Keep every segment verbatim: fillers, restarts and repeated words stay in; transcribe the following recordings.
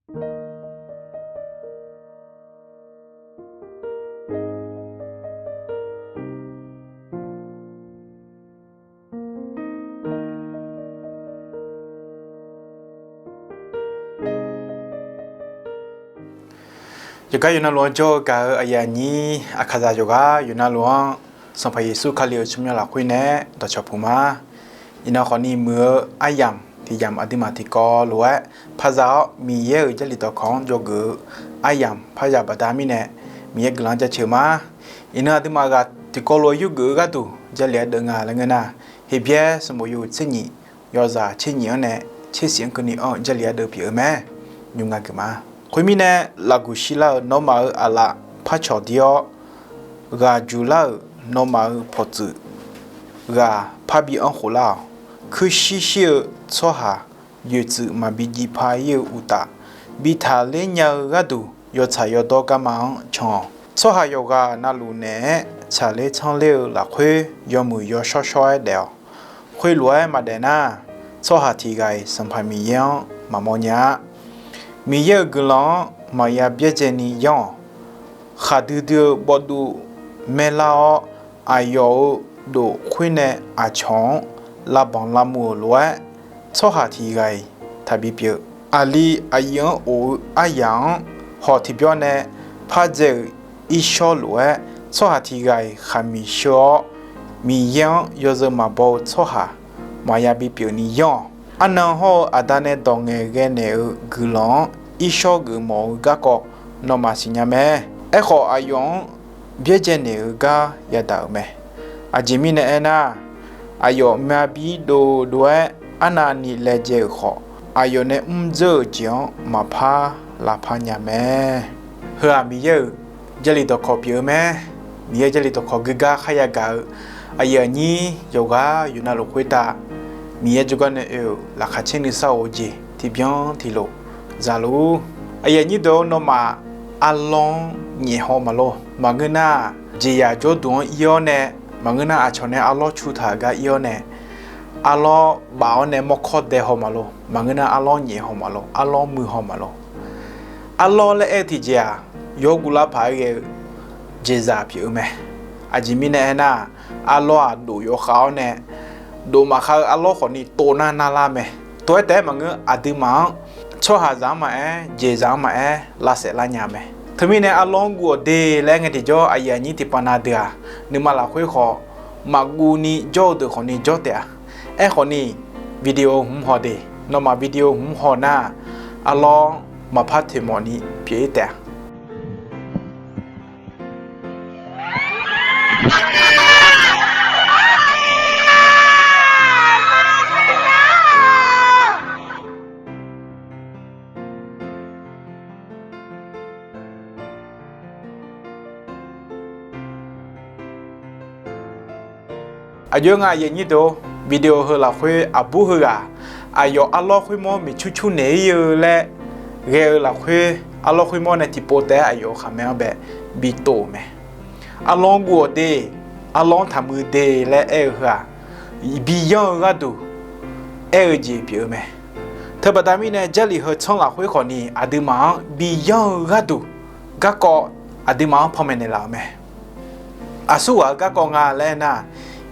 Yawqgar yawqnavluf-anr jawr-eu gaq-eu aqyuif aqnyir aqkaqzaq yawqghaq yawqnavluf-anr, Sanqpaq Yeqsur Kali-euq tsawrmyanr lafkhoer nae dawqcawq puq ma. Iqnan khawfni muiq-eu aryamq tiq yamq aqduimaf tiqkawv lof-aer paqzaq-awr Miqyaer-euq Jarlif dawqkawq-anr dzawgeuf-eu aryamq paqzaq baqda mirnae, Miqyaer guiqlanq-anr jaceuq ma. Iqnan aqduimaf ghaq tiqkawv lof-aer yurgeuf-eu gharduq Jarlif-aer deuv nga laer ngeur nar, Heqbyaer sanqbof yawhuiq tser nyiq, yawzaq tser nyiq-anr nae tser shif-anr keuvni anr-eu Jarlif-aer deuv pyeuf-eu mae. Nymr nga geuf ma. Khoermirnae, lafguq shirlar-euq nawmaf-euq aqlaf par cawq dir-awr, ghaq juq lar-euq nawmaf-euq pawqtsuif ghaq parbi anr khof lar-awq. Kuirshir shir-eu tsawrhaq yoeqtsuif maqbi jiv paq-ir-eu uqtaf, bi taqler nya-eu gharduq yawtsaq yawdawr garma-anr can-awq. Tsawrhaq yawqghaq navluf naeq-aer tsaqler tsanr ler-eu lafkhoer yawmuiq yawshawr shawr-aer daef-awq. Khoerlof-aer maqdaef nar, tsawrhaq tiq ghaq-iq Sanqpaq Miqyaer-anr maqmawr nya-a. Miqyaer-euq guiqlanq-anr maqya byaerdzae ni yanr-awq. Khaqdui dui-eu bawvduv maerlar-awr, aqyawf-euq dof khoer nae aqcawq-anr lavbanq lavmuiq-euq lof-aer, tsawrhaq tiq ghaq-iq taqbi pyeuf. Aqli aqyuif-anr of-eu aryaq-anr hawq tiqbyawr nae pardzae-euq irshawr lof-aer, tsawrhaq tiq ghaq-iq khaqmiq sheu-awr, Miqyaer-anr yawzeu maqbaw-eu tsawrhaq maqya bipyeuf ni yanr-awq. Arnan hawr-eu Aqda nae dawq ngaeqghae naeq-eu guiqlanq-anr irshawr geufmawf-eu garkawv nawmaf siqnya mae. Aerkhawf, aqyawf-anr byaerdzae naeq-eu gar yadaq-euq mae. Aqjeq mirnae aernar, aqyawf myavbir dovdov-aer arnavni laejae-euq khawf, aqyawf nae mrdzeur-euq jeq-anr maqpar lavpar nya mae. Heu-aq, Miqyaer-euq Jarlif dawqkawq pyeuf-eu mae. Miqyaer Jarlif dawqkawq geugar kharya gaq-eu aqyuif aqnyir yawqghaq yawqnavluf khoertav, Miqyaer jawrgar nae oe-euq laqkhaq caer nuisar of-eu jeq tiqbyan tiqlof za luf-ur. Aqyuif aqnyir deuq-or, nawmaf arlawr-anr nyaef haw maqlor. Maqngeur nar, jeqzaq jawrduq-anr ir-awr nae, maqngeur nar, aqcawq nae arlawr cu taq-euq gar ir-awr nae, arlawr baf-awr nae mawrkawr dae haw maqlor. Maqngeur nar, arlawr nyaef haw maqlor, arlawr muiq haw maqlor. Arlawr laer aer-eu tiqjeq-aq, yawguv lar paq-aer ghae-eu jeqzaq pyeuf-eu mae. Aqjeq mirnae aernar, arlawr-aq, dof yawkhav-awr nae, dof maqkhav-eu arlawr khawfni tov nar narlar mae. Tov-aer taef-aer maqngeur, aqduimaf-anr tsawrhaqzaq-anr maqaer, jeqzaq-anr maqaer, lavsaef lar nya mae. Teumirnae, arlawr-anr guv-awq de laer aer ngae tiqjawr, aqyuif aqnyir tiqpav na deuq-aq, nuima lafkhoer khawf maqguv ni jawr-eu deuq khawfni jawr taef-a. Aerkhawfni, video hmq haw de. Nawmaf video hmq haw nar, arlawr maqpar toeqmawf ni pyeuf-ir taef-a. Aqjox nga aqyuif aqnyir deuq-or, video heu lafkhoer aqbur heughaq aqyawf arlawr khoermawr miqcur cur naeq-ir-eu laer ghae-eu lafkhoer, arlawr khoermawr nae tiqpov taef-aer aqyawf-euq khaqmae-anr bae bitov-euq mae. Arlawr-anr guv-awq de, arlawr-anr taqmuiq de laer aer-eu heu-aq, bi yanr-eu gharduq aer-eu jeq pyeuf-eu mae. Teubaqda mirnae, Jarlif heu tsanr lafkhoer khawfni aqduimaf-anr bi yanr-eu gharduq garkawv aqduimaf-anr panmaeq naeqlaf-euq mae. Aqsurghaq-eu garkawv nga laer aernar,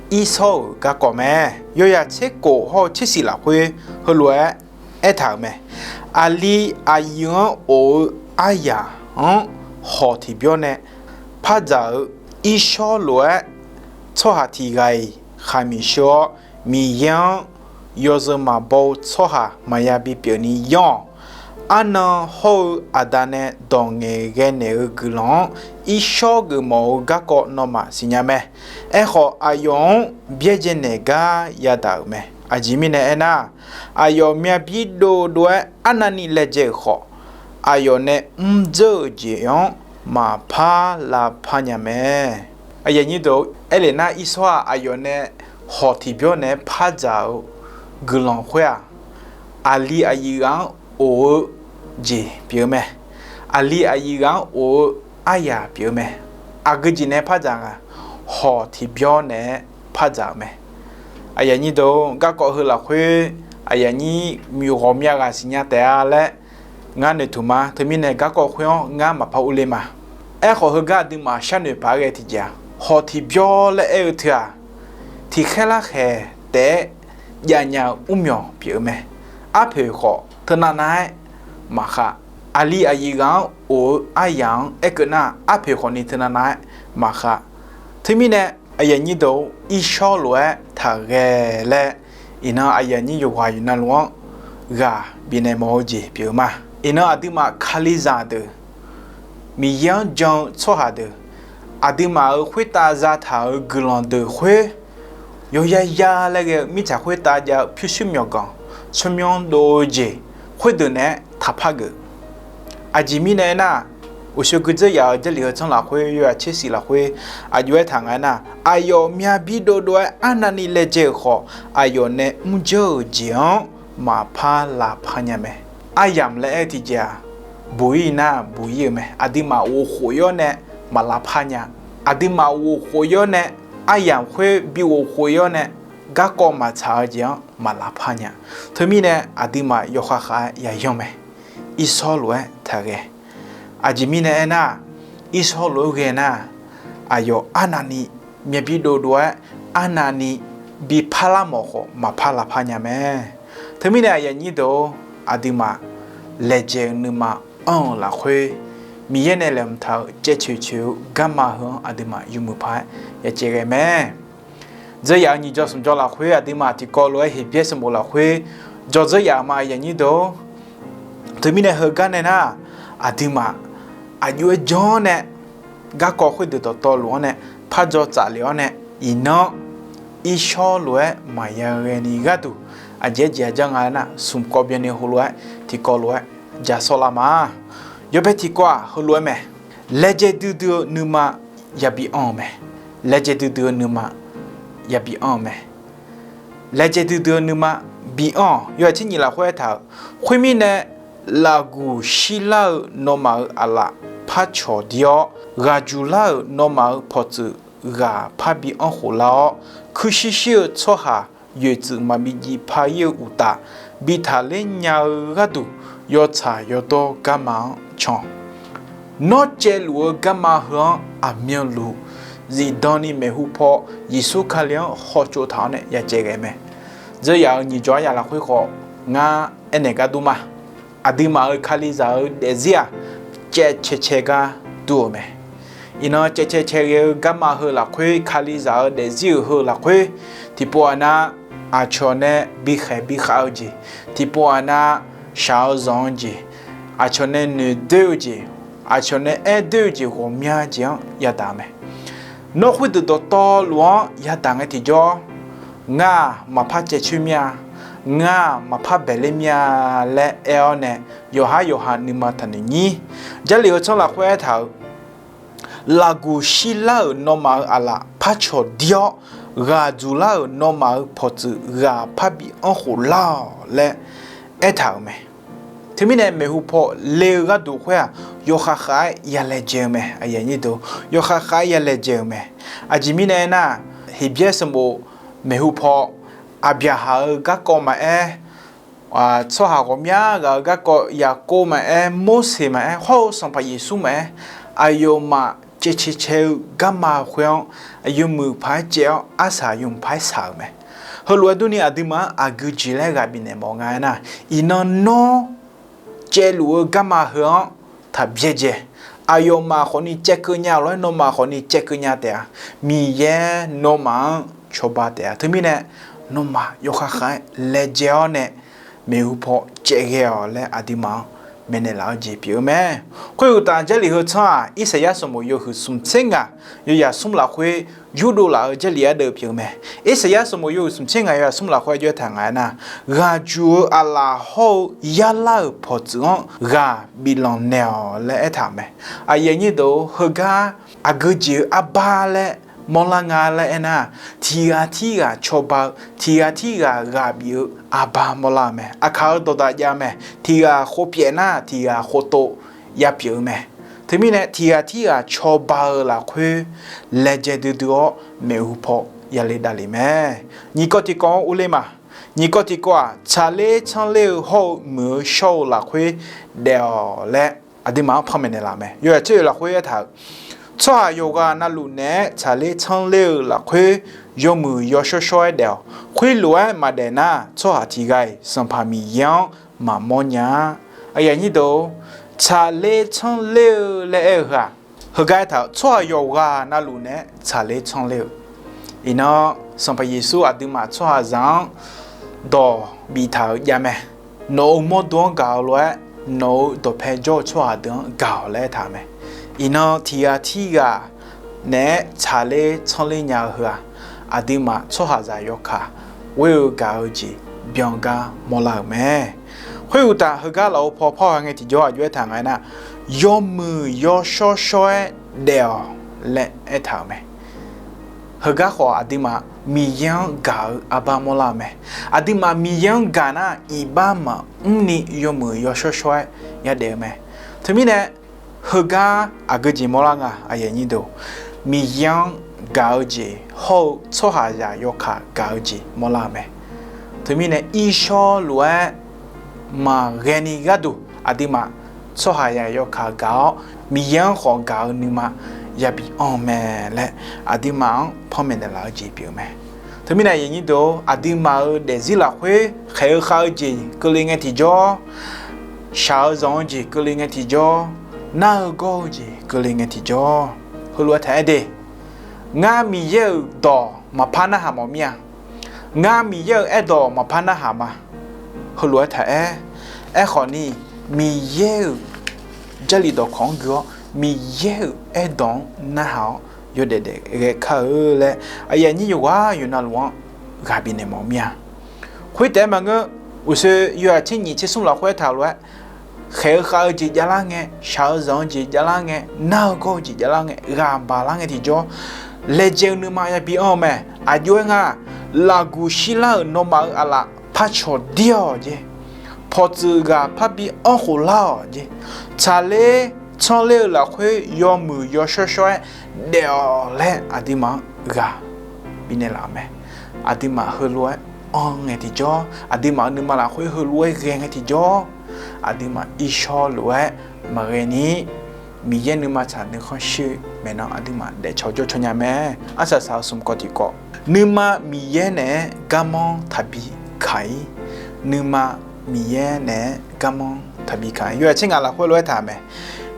Irsawr-euq garkawv mae. Yawyaq tser kof hawr-eu tser shif lafkhoer heulof-aer aertaq-euq mae. Aqli aqyuif-anr of-eu aryaq-anr hawq tiqbyawr nae par dzaq-euq Irsawr lof-aer, tsawrhaq tiq ghaq-iq khaqmiq sheu-awr, Miqyaer-anr yawzeu maqbaw-eu tsawrhaq maqya bipyeuf ni yanr-awq. Arnan hawr-eu Aqda nae dawq ngaeqghae naeq-eu guiqlanq-anr Irsawr geufmawf-eu garkawv nawmaf siqnya mae. Aerkhawf, aqyawf-anr byaerdzae naeq gar yadaq-euq mae. Aqjeq mirnae aernar, aqyawf myavbir dovdov-aer arnavni laejae-euq khawf, aqyawf nae mrdzeur-euq jeq-anr maqpar lavpar nya mae. Aqyuif aqnyir deuq-or, aerlef nar, Irsawr-aq, aqyawf nae hawq tiqbyawr naeq-aer par dzaq-eu guiqlanq khoer-aq, aqli aqyuif ghaq-anr of-eu jeq pyeuf-eu mae. Aqli aqyuif ghaq-anr of-eu aryaq pyeuf-eu mae. Aqgeu jeq naeq-aer par dzaq nga, hawq tiqbyawr naeq-aer par dzaq-euq mae. Aqyuif aqnyir deuq-or, garkawv heu lafkhoer aqyuif aqnyir myawq ghawqmya ghaq siqnya taef-a laer Ngar noeqtmq ma. Teumirnae garkawv khoer-anr ngar maqpar urler ma. Aerkhawf, heugar aqduimaf sharnoeq paq-aer ghae tiqjeq-aq, hawq tiqbyawr laer aer-eu teu-aq, tiqkhaer larkhaeq taef-aer javnya-eu mrmyawq pyeuf-eu mae. Arpoeq khawf teunav nav-aer maqkhav. Aqli aqyuif ghaq-anr of-eu aryamq-anr aerkeuv nar, arpoeq khawfni teunav nav-aer maqkhav. Teumirnae, aqyuif aqnyir deuq-or, irshawr lof-aer taqghae laer, iqnan aqyuif aqnyir yawqghaq yawqnavluf-anr ghaq bifnaeq mawf-eu jeq pyeuf-eu ma. Iqnan aqduimaf Kalizaq deuq, Miqyaer-anr jan-eu tsawrhaq deuq, aqduimaf-euq khoertav zataq-euq guiqlanq deuq khoer, yawqya ya laer ghae-eu mirtsaq khoertav jav-eu pyurshuir myawqganq, tsawrmyanr dov-eu jeq khoerdeuq naeq-aer taqpar geuf. Aqjeq mirnae aernar, uqshoe gui dzeur yaf-euq Jarlif heu tsanr lafkhoer, yawya tser shif lafkhoer aqjox-aer taq nga aernar, aqyawf myavbir dovdov-aer arnavni laejae-euq khawf, aqyawf nae mrjeur-euq jeq-anr maqpar lavpar nya mae. Aryamq laer aer-eu tiqjeq-aq, buq-ir nar buq-ir-eu mae. Aqduimaf ghofkhof-ir-awr nae maq lavpar nya. Aqduimaf ghofkhof-ir-awr nae, aryamq khoer bi ghofkhof-ir-awr nae, garkawv maqtsaq-eu jeq-anr maq lavpar nya. Teumirnae aqduimaf yawkhav khav-aer yayanr mae. Irshawr lof-aer taqghae. Aqjeq mirnae aernar, irshawr lof-aer ghae nar, aqyawf arnavni myavbir dovdov-aer arnavni bi parlar mawf khawf maqpar lavpar nya mae. Teumirnae aqyuif aqnyir deuq-or, aqduimaf laejae-eu nuima anr-eu lafkhoer, Miqyaer nae laeqhmq taq-euq caevcoeq coeq-eu garma heu-anr aqduimaf yawmuiq paq-aer yacaev ghae mae. Dzeur yaf-euq nyiq jawr smq jawr lafkhoer aqduimaf tiqkawv lof-aer Heqbyaer sanqbof lafkhoer jawr dzeur yaf-euq ma, aqyuif aqnyir deuq-or. Teumirnae heugar nae nar, aqduimaf aqjox-aer janr-awr nae, garkawv khoerdeuq dawqtawvluf-anr nae pardzaw tsaflef-awr nae, iqnan irshawr lof-aer maqya ghaeni gharduq, aqjeq-aer jeq-a janr nga aernar, smq kawv byanni heulof-aer tiqkawv lof-aer ja sawr lar ma. Yawbae tiqkawv-aq heulof-aer mae. Laejae duidui-eu nuima yabi anr-eu mae. Laejae duidui-eu nuima yabi anr-eu mae. Laejae duidui-eu nuima bi anr-awq. Yawhaiq tser nyiq lafkhoer aertaq-euq, khoermirnae, lafguq shirlar-eu nawmaf-euq aqlaf par cawq dir-awr, ghaq juqlar-euq nawmaf-euq pawqtsuif ghaq parbi anr khof lar-awr, kuirshir shir-eu tsawrhaq yoeqtsuif maqbi jiv par-ir-eu uqtaf, bi taqler nya-eu gharduq, yawtsaq yawdawr garma-anr can. Nawr caevluf-eu garma heu-anr aqmyanluf zifdan ni maeqhu paw Yeqsur Kali-anr hawtsov taq-awr nae yacaev ghae mae. Dzeur yaf-euq nyiq jawr-aer yaf lafkhoer khawf, ngar aernaeq gar dur ma. Aqduimaf-euq Kalizaq-eu daefzir-aq, caevcae cae gar dur-euq mae. Iqnan caevcae cae ghae-eu garma heu lafkhoer, Kalizaq-eu daefzir-euq heu lafkhoer, tiqpov aqnav aqcawq nae bikhaeq bikhav-eu jeq, tiqpov aqnav shaq-eu zanq-eu jeq, aqcawq nae noeqdoer-eu jeq, aqcawq nae aerdoer-eu jeq ghawqmya jeq-anr yadaq mae. Nawr khoerdeuq dawqtawvluf-anr yadaq ngae tiqjawr, ngar-aq maqpar caevcoer mir-a, ngar-aq maqpar baeqler mir-a laer aer-awr nae, yawqhar yawqha nuima taqnoeq nyir. Jarlif heu tsanr lafkhoer aertaq-euq, lafguq shirlar-euq nawmaf-euq aqlaf par cawq dir-awr, ghaq juqlar-euq nawmaf-euq pawqtsuif ghaq parbi anr khof lar-awq laer aertaq-euq mae. Teumirnae maeqhu paw le-eu gharduq khoer-aq, yawkhav khav-aer yalaejae-eu mae. Yawkhav khav-aer yalaejae-eu mae. Aqjeq mirnae aernar, Heqbyaer sanqbof maeqhu paw Aqbyaqhaq-euq garkawv maqaer, tsawrhaq ghawqmya ghaq-euq garkawv Yaqkov maqaer, Morseq maqaer, hawr-eu Sanqpaq Yeqsur maqaer, aqyawfmaf caevcae cae-eu garma khoer-anr, yawmuiq paq-aer caev-awr arsaq yawmuiq paq-aer saq-euq mae. Heulof-aer durni aqduimaf-anr aqgeu jeq laer ghaq bifnaeq mawf nga aernar, iqnan nawr caevluf-eu garma heu-anr taq byaerdzae. Aqyawfmaf khawfni caevkeuv nya lof-aer nawmaf khawfni caevkeuv nya taef-a. Miqyaer nawmaf-anr cawba taef-a. Teumirnae nawmaf yawkhav khav-aer laejae-awr nae maeqhu paw caevghae-awq laer aqduimaf-anr maeqnaeq laf-eu jeq pyeuf-eu mae. Khoeruqtaf, Jarlif heu tsanr-aq, Irsaqyar sanqbof yawhuiq smq tser ngaq, yawyaq smr lafkhoer yurdov laf-eu Jarlif ardeuv pyeuf-eu mae. Irsaqyar sanqbof yawhuiq smq tser ngaq yawyaq smr lafkhoer aqjox-aer taq nga aernar, ghaq juq-eu aqlaf hawr-eu yarlar-euq pawqtsuif-anr ghaq biflanq naeq-awq laer aertaq-euq mae. Aqyuif aqnyir deuq-or, heugar aqgeu jeq-eu arbar laer mawrlar nga laer aernar, tiq ghaq tirghaq cawba-eu, tiq ghaq tirghaq ghaq bif-eu arbar mawrlar-eu mae. Aqkaq-eu dawqdaq jav mae. Tiq ghaq khov pyaef nar, tiq ghaq khov tov yapyeuf-eu mae. Teumirnae tiq ghaq tirghaq cawba-eu lafkhoer laejae duidui-awr maeqhu paw yale davlef mae. Nyiq kawv tiqkawv-anr urler ma. Nyiq kawv tiqkawv-aq, tsaqler tsanr ler-eu hawr-eu muiq-eu shawr-eu lafkhoer daef-awq laer aqduimaf-anr panmaeq naeqlaf-eu mae. Yawhaiq tser oeq lafkhoer aertaq-euq, tsawrhaq yawqghaq navluf naeq-aer tsaqler tsanr ler-eu lafkhoer yawmuiq yawshawr shawr-aer daef-awq. Khoerlof-aer maqdaef nar, tsawrhaq tiq ghaq-iq Sanqpaq Miqyaer-anr maqmawr nya-a. Tsaqler tsanr ler-eu laer aer-eu heu-aq, heugar aertaq-euq tsawrhaq yawqghaq navluf naeq-aer tsaqler tsanr ler-eu. Iqnan Sanqpaq Yeqsur aqduimaf tsawrhaqzaq-anr dawq biftaq-euq javmae. Nawq-euq mawrdo-anr gaq-eu lof-aer, nawq-euq dawqpae jawr-eu tsawrhaq deuq-anr gaq-awq laer aertaq-euq mae. Iqnan tiq ghaq tirghaq naeq-aer tsaqler tsanr ler nya-eu heu-aq, aqduimaf tsawrhaqzaq yawkaq ghoer-eu gaq-eu jeq byan gar mawrlar-euq mae. Khoeruqtaf, heugar lafov paw parhaw ngae tiqjawr aqjox aertaq nga aernar, yawmuiq yawshawr shawr-aer daef-awq laer aertaq-euq mae. Heugar khawf aqduimaf Miqyaer-anr gaq-eu arbar mawrlar-eu mae. Aqduimaf Miqyaer-anr gaq nar, iqbax maqmr ni yawmuiq yawshawr shawr-aer yadaef-eu mae. Teumirnae, heugar aqgeu jeq mawrlar nga, Miqyaer-anr gaq-eu jeq hawr-eu tsawrhaqzaq yawkaq gaq-eu jeq mawrlar-eu mae. Teumirnae, irshawr lof-aer maqghae ni gharduq aqduimaf tsawrhaqzaq yawkaq gaq-awr, Miqyaer-anr khawf gaq-eu nuima yabi anr-eu mae laer aqduimaf-anr panmaeq naeqlaf-eu jeq pyeuf-eu mae. Teumirnae, aqduimaf-euq daefzir lafkhoer khaeq-eu khav-eu jeq keuvle ngae tiqjawr, shaq-eu zanq-eu jeq keuvle ngae tiqjawr, nar-eu gawr-eu jeq keuvle ngae tiqjawr, heulof-aer taq-aer de. Ngar Miqyaer-euq dawq maqpar narhaq mawf mir-a. Ngar Miqyaer-euq aerdawq maqpar narhaq ma. Heulof-aer taq-aer, aerkhawf ni, Miqyaer-euq Jarlif dawqkawq-anr gui-awr Miqyaer-euq aerdawq-anr narhaq-awr yawdaef daef ghae kar-eu laer aqyuif aqnyir yawqghaq yawqnavluf-anr ghaq bifnaeq mawf mir-a. Khoertaef-aer maqngeur, uqshoe yawhaiq tser nyiq tser smr lafkhoer aertaq-eu lof-aer, khaeq-eu khav-eu jeq javlar ngae, shaq-eu zanq-eu jeq javlar ngae, nar-eu gawr-eu jeq javlar ngae, ghaq baq lar ngae tiqjawr, laejae-eu nuima yabi anr-eu mae. Aqjox-aer nga, lafguq shirlar-euq nawmaf-euq aqlaf par cawqdir-awq jeq, pawqtsuif ghaq parbi anr khof lar-awq jeq, tsaqler tsanr ler-eu lafkhoer yawmuiq yawshawr shawr-aer daef-awq laer aqduimaf-anr ghaq bifnaeq laf-eu mae. Aqduimaf heulof-aer anr ngae tiqjawr, aqduimaf-euq nuima lafkhoer heulof-aer ghae ngae tiqjawr, aqduimaf irshawr lof-aer maqghae ni, Miqyaer nuima tsaq nuikhanr shir-eu maeqnan aqduimaf daefcaw jawr caw nya mae. Arsaq saq-eu smq kawv tiqkawv, nuima Miqyaer naeq-aer garmanr taqbi kaq-ir. Nuima Miqyaer naeq-aer garmanr taqbi kaq-ir. Yawhaiq tser ngaq lafkhoer lof-aer taq mae.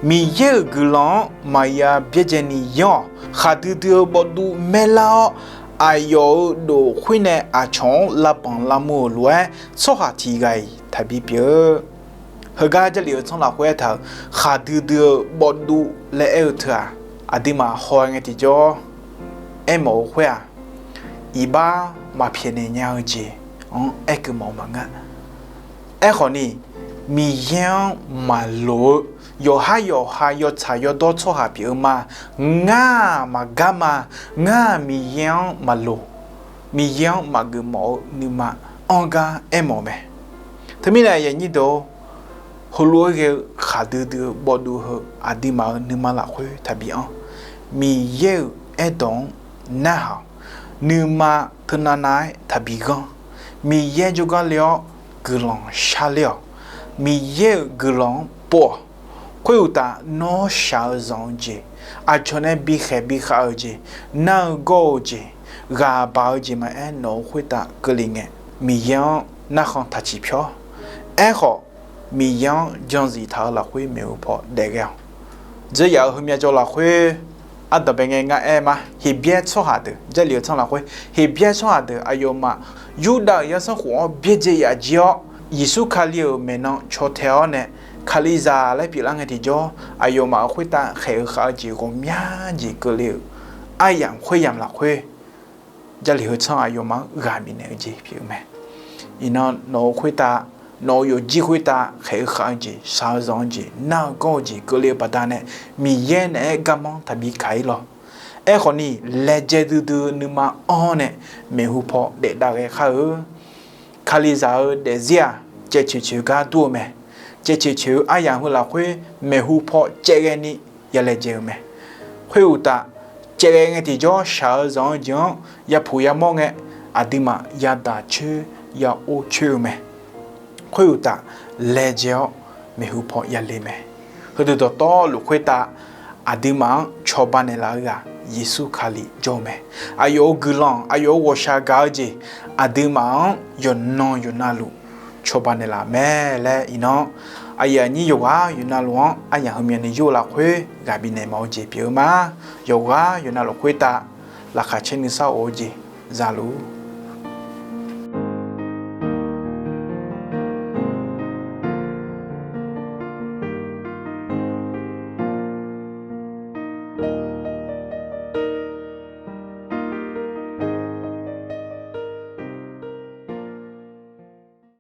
Miqyaer-euq guiqlanq-anr maqya byaerdzae ni yanr-awq. Khaqdui dui-eu bawvduv maerlar-awr, aqyawf-euq dof khoer nae aqcawq-anr lavbanq lavmur-euq lof-aer tsawrhaq tiq ghaq-iq taqbi pyeuf-eu. Heugar Jarlif-eu tsanr lafkhoer aertaq-euq khaqdui dui-eu bawvduv laer aer-eu teu-aq, aqduimaf haw ngae tiqjawr aermawf-eu khoer-aq, iqbax maqpyaeqnaeq nya-eu jeq-anr aerkeuv mawf-eu maqngeur. Aerkhawf ni, Miqyaer-anr maqloq-eu yawqhar yawqha yawtsaq yawdawr tsawrhaq pyeuf-eu ma. Ngar-aq maqgar ma. Ngar-aq Miqyaer-anr maqloq, Miqyaer-anr maqgeuf mawf-eu nuima anr gar aermawf mae. Teumirnae aqyuif aqnyir deuq-or, heulof-aer ghae-eu khaqdui dui-eu bawvduv heu aqduimaf-euq nuima lafkhoer taqbi anr. Miqyaer-euq aerdawq-anr narhaq-awq. Nuima teunav nav-aer taqbi ghanr. Miqyaer jawrgar le-awr guiqlanq sharler-awq. Miqyaer-euq guiqlanq-anr pov-awq. Khoeruqtaf, nawr shaq-eu zanq-eu jeq, aqcawq nae bikhaeq bikhav-eu jeq, nar-eu gawr-eu jeq, ghaq baq-eu jeq maqaer, nawq-euq khoertav keuvle ngae, Miqyaer-anr narkhan taqciq pyawr. Aerkhawf, Miqyaer-anr janzif taq-eu lafkhoer maeqhu paw daef ghae-awq. Dzeur yaf-euq heumyav jawr lafkhoer ardanqbae ngae ngar aer ma. Heqbyaer tsawrhaq deuq, Jarlif-eu tsanr lafkhoer Heqbyaer tsawrhaq deuq aqyawfmaf Yurdav-euq yarsanrkhof-anr byaerdzae yaf jir-awr, Yeqsur Kali-euq maeqnan caw tae-awr nae Kalizaq laer pyeuflar ngae tiqjawr, aqyawfmaf-euq khoertav khaeq-eu khav-eu jeq ghawqmya jeq keuvle-euq aryamq khoeryamq lafkhoer, Jarlif heu tsanr aqyawfmaf-anr ghaq bifnaeq-eu jeq pyeuf-eu mae. Iqnan nawq-euq khoertav, nawq-euq yawqjir khoertav khaeq-eu khav-eu jeq, shaq-eu zanq-eu jeq, nar-eu gawr-eu jeq keuvle-eu baqdanae, Miqyaer naeq-aer garmanr taqbi kaq-ir lawr. Aerkhawf ni, laejae duidui-eu nuima anr-awr nae maeqhu paw daefdav ghae khar-eu. Kalizaq-eu daefzir-aq, caevcoeq coeq-eu gar dur-eu mae. Caevcoeq coeq-eu aryamq heu lafkhoer maeqhu paw caevghae ni ya laejae-eu mae. Khoeruqtaf, caevghae ngae tiqjawr shaq-eu zanq-eu jeq-anr yapuq yamawr ngae, aqduimaf yadaq coer ya or coer-eu mae. Khoeruqtaf, laejae-awr maeqhu paw yale mae. Heudeuq dawqtawvluf khoertav aqduimaf-anr cawba naeqlaf-eu ghaq Yeqsur Kali jawr-eu mae. Aqyawf-euq guiqlanq, aqyawf-euq ghawqshaq gaq-eu jeq aqduimaf-anr yawqnan yawqnavluf cawba naeqlaf mae laer iqnan, aqyuif aqnyir yawqghaq yawqnavluf-anr aryamq heumya ni yur-eu lafkhoer ghaq bifnaeq mawf-eu jeq pyeuf-eu ma. Yawqghaq yawqnavluf khoertav laqkhaq caer nuisar of-eu jeq zaluf